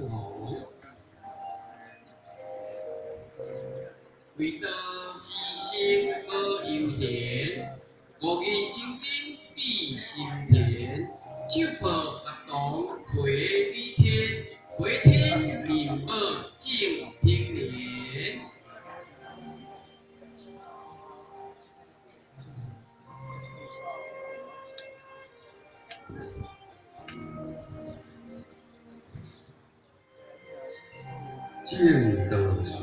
好。为道牺牲高油田，五义真经比心田，手抱合同回礼天，回天面宝正平年。正道时，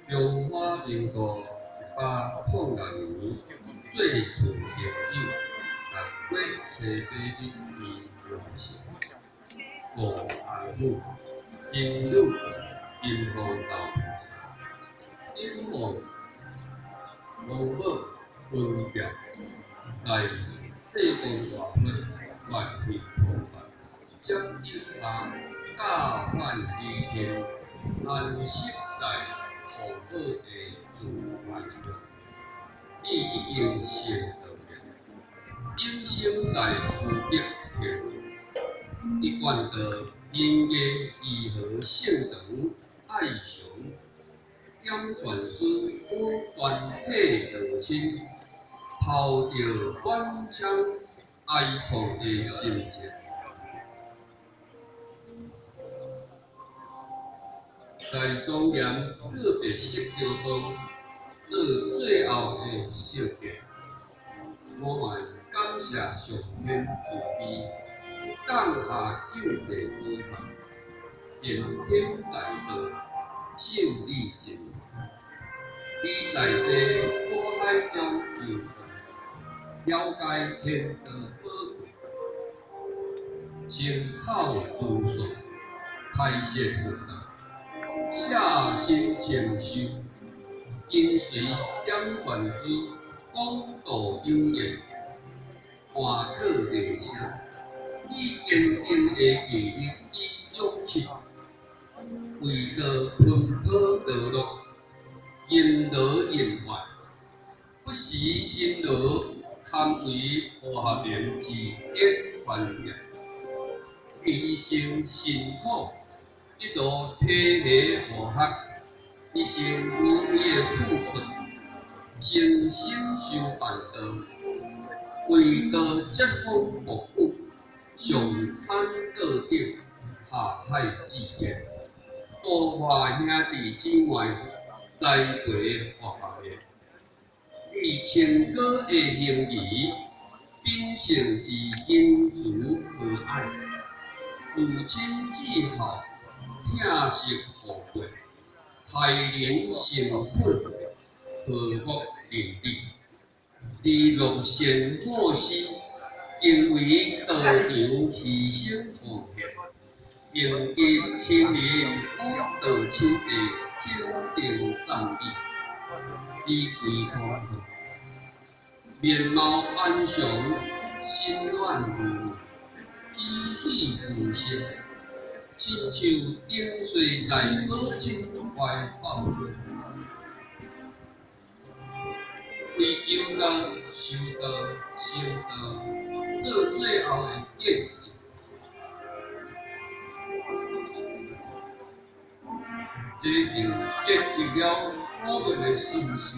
中华民国106年做厝朋友，六月初八日于龙城，吴红女，金女，金凤道菩萨，顶望王母分别在世光大佛愿慧菩萨接引下，驾返离天，安息在凤宝的自然中。你已经成道了，永生在无极天。一贯道人艺义和圣堂爱常点传师与全体道亲，抱着满腔哀痛的心情，来庄严告别式中做最后的惜别。我嘛感谢上天慈悲，降下救世宝法，玄天大道，胜利真。你在这苦海中求道，了解天道宝贵，亲口自述，开示佛道，下心谦修，跟随点传师讲道有言，换靠内声，以坚定的毅力与勇气，为道奔波劳碌，任劳任怨，不辞辛劳，堪为胡学明之典范也。一生辛苦，一路体会胡学，一生无畏的付出，诚心修办道，为道遮风沐雨，上山到顶，下海志业，度化兄弟姊妹，栽培胡学明，以清高的行仪，秉性之仁慈和蔼，父亲至孝，疼惜护国，待人诚恳，和睦邻里，而乐善好施，更为道场牺牲奉献，赢得亲人与道亲的肯定赞美。你规空好，面貌安详，心软如举喜无声，亲像沉睡在母亲怀抱内。为求道、修道、成道，做最后的见证。这已经建立了我们的信心，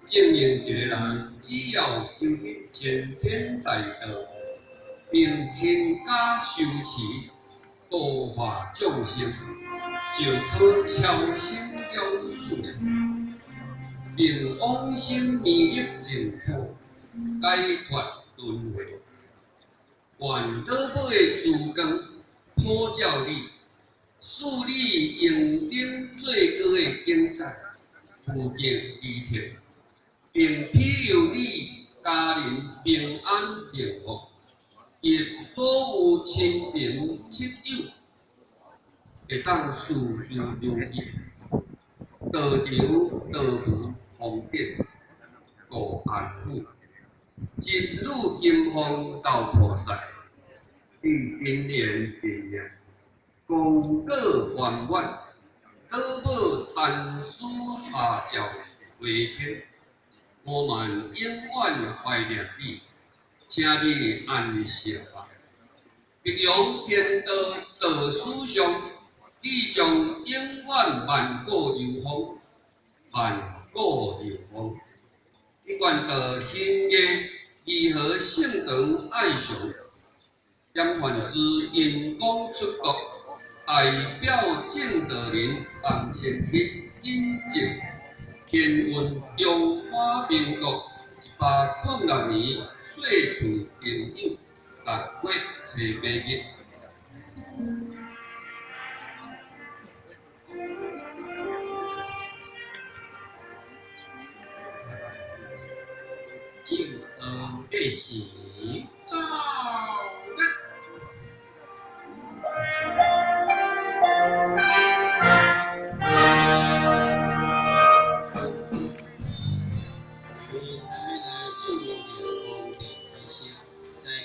证明一个人只要求得先天大道，并勤加修持，度化众生，就可超生了事了，并往生弥勒净土，解脱轮回。愿老母的慈光普照你，赐你荣登最高的境界，无极离天，并庇佑你家人平安幸福，及所有亲朋戚友会当事事如意，道场道门方便，顾安府，真如金凤道菩萨，以真言真念，功德圆满，老母单思下照回天，我们永远怀念你，請你安息吧。碧陽天道道思上，志將永遠萬古流芳，萬古流芳。一貫道興藝義和聖堂愛上，嚴梵師因公出國，代表證道人王千日引證天運中華民國106年歲次丁酉6月初八日。正道禮時。